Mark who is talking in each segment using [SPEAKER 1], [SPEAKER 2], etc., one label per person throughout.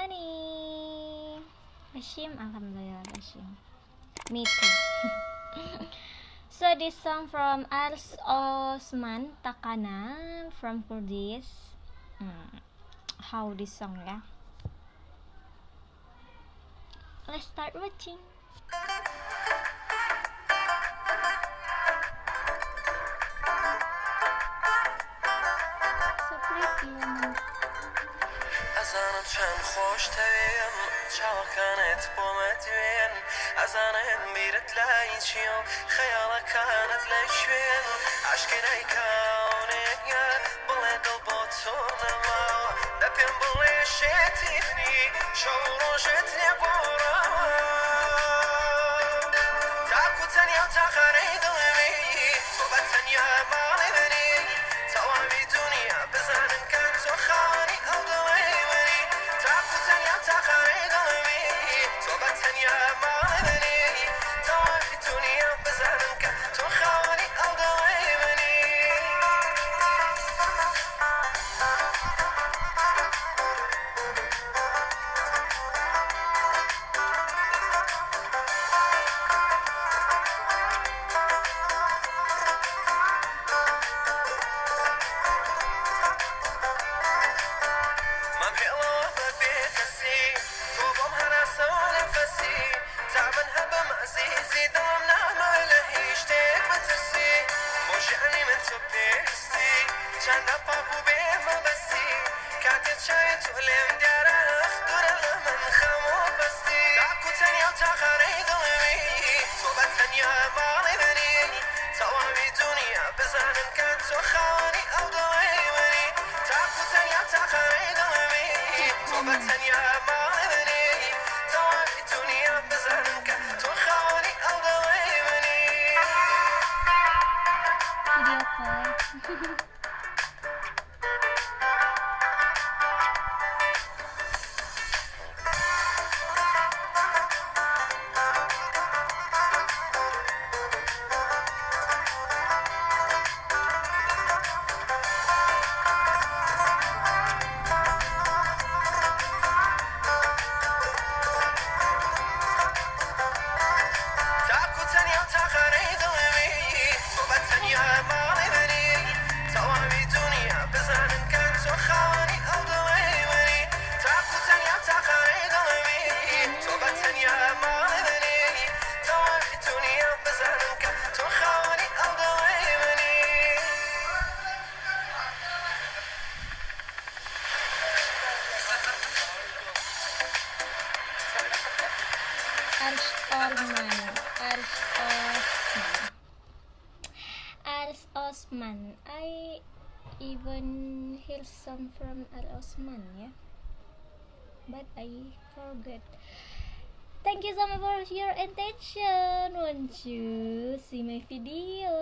[SPEAKER 1] Kurdistani. Hashim, Alhamdulillah Hashim. Me too. So this song from Ars Osman Takana from Kurdis. How this song ya? Let's start watching. So pretty.
[SPEAKER 2] ئەزانم چەند خۆشتەوێم، چاوەکانت بۆمە دوێن، ئەزانم بیرت لای چیە و خەیاڵەکانت لە شوێن. ئاشکرای کاونەیە بڵێ دڵ بۆ تۆ نەماوە، دە پێم بڵێ شێتی منی شەو ڕۆژت لێ گۆڕاوە. تاکو تەنیا و تاقانەی دڵمی تۆ بە تەنیا ماڵی منی، تەواوی دونیا بزانن کە تۆ خاوەنی ئەو دڵەی منی. تاکو تەنیا و تاقانەی دڵمی تۆ بە تەنیا ماڵی منی، تەواوی دونیا بزانن کە تۆ خاوەنی ئەو دڵەی منی. مەم هێڵەوە بە بێکەسی، تۆ بۆم هەناسە و نەفەسی، تا من هەبم ئەزیزی دڵم نامەوێ لە هیچ شتێک بترسی. بۆ ژیانی من تۆ پێویستی، چەندە پاک و بێ مەبەستی، کاتێ چاوی تۆ لێم دیارە دوورە لە من خەم و پەستی. تاکو تەنیا و تاقانەی دڵمی تۆ بە تەنیا ماڵی منی، تەواوی دونیا بزانن کە تۆ خاوەنی ئەو دڵەی منی. تاکو تەنیا و تاقانەی دڵمی تۆ بە تەنیا ماڵی منی، تەواوی دونیا بزانن کە تۆ خاوەنی ئەو دڵەی منی.
[SPEAKER 1] Video call.
[SPEAKER 2] تاکو تەنیا و تاقانەی دڵمی تۆ بە تەنیا ماڵی منی، تەواوی دونیا بزانن کە تۆ خاوەنی ئەو دڵەی منی. تاکو تەنیا و تاقانەی دڵمی تۆ بە تەنیا ماڵی منی، تەواوی دونیا بزانن کە تۆ خاوەنی ئەو دڵەی منی.
[SPEAKER 1] Ars Orman, Ars Osman, Ars Osman. I even hear song from Ars Osman, yeah, but I forget. Thank you so much for your attention. Won't you see my video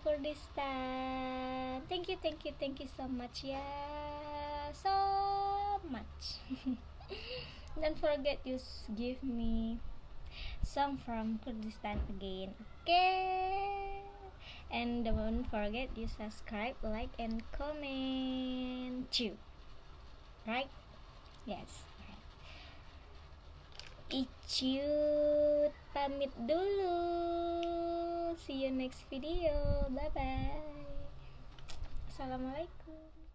[SPEAKER 1] for this time? Thank you, thank you, thank you so much, yeah, so much. Don't forget you give me song from Kurdistan again, okay? And don't forget you subscribe, like, and comment too, right? Yes. Icut pamit dulu. See you next video. Bye bye. Assalamualaikum.